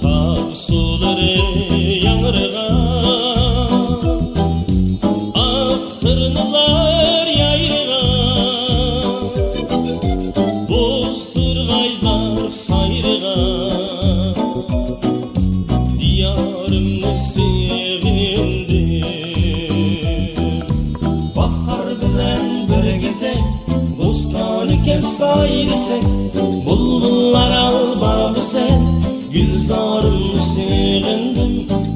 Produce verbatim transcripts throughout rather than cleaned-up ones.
تاغ سۇلىرى ياڭرىغان، ئاق تۇرنىلار يايرىغان، بوز تورغايلار سايرىغان، دىيارىمنى سېغىندىم. باھار بىلەن بىر گېزەك، بوستانىكەن ساي دېسەك، بۇلبۇللار ئالما بېسەك، گۈلزارىمنى سېغىندىم،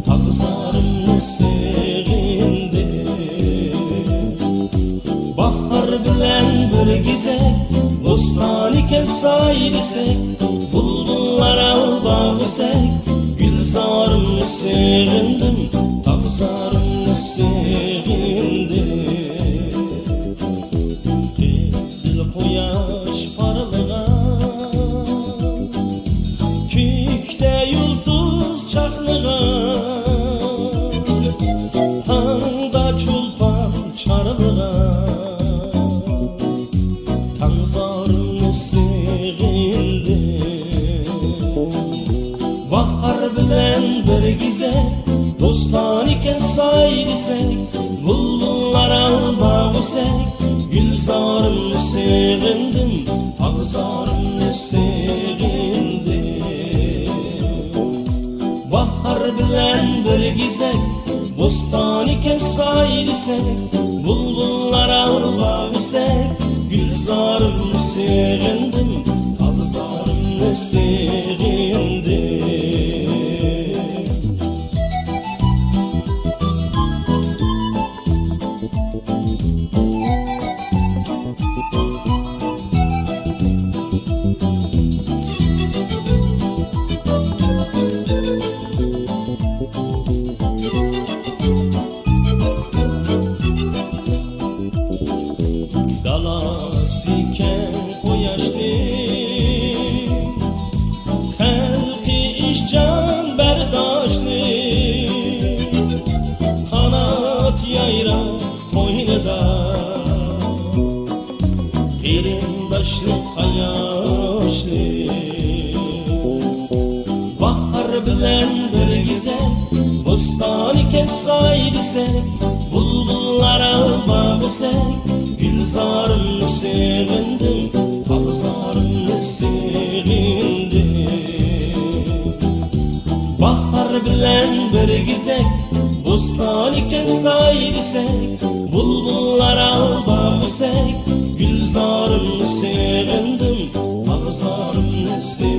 تاغزارىمنى سېغىندىم. باھار بىلەن بىر گېزەك، بوستانىكەن ساي دېسەك، بۇلبۇللار ئالما بېسەك، گۈلزارىمنى سېغىندىم، تاغزارىمنى سېغىندىم. قىزىل قۇياش پارلىغان، كۆكتە يۇلتۇز چاقنىغان، تاڭدا چولپان چارلىغان، تاڭزارنى سېغىندىم. باھار بىلەن بىر گېزەك، بوستانىكەن ساي دېسەك، بۇلبۇللار ئالما بېسەك، گۈلزارىمنى سېغىندىم، تاغزارىمنى سېغىندىم. باھار بىلەن بىر گېزەك، بوستانىكەن ساي دېسەك، بۇلبۇللار ئالما بېسەك، گۈلزارىمنى سېغىندىم، تاغزارىمنى سېغىندىم. دالاسى كەڭ قۇياشلىق، خەلقى ئىشچان بەرداشلىق، قانات يايراپ قوينىدا قېرىنداشلىق، قاياشلىق. باھار بىلەن بىر گېزەك، بوستانىكەن ساي دېسەك، بۇلبۇللار ئالما بېسەك، گۈلزارىمنى سېغىندىم، تاغزارىمنى سېغىندىم. باھار بىلەن بىر گېزەك، بوستانىكەن ساي دېسەك، بۇلبۇللار ئالما بېسەك، گۈلزارىمنى سېغىندىم، تاغزارىمنى سېغىندىم.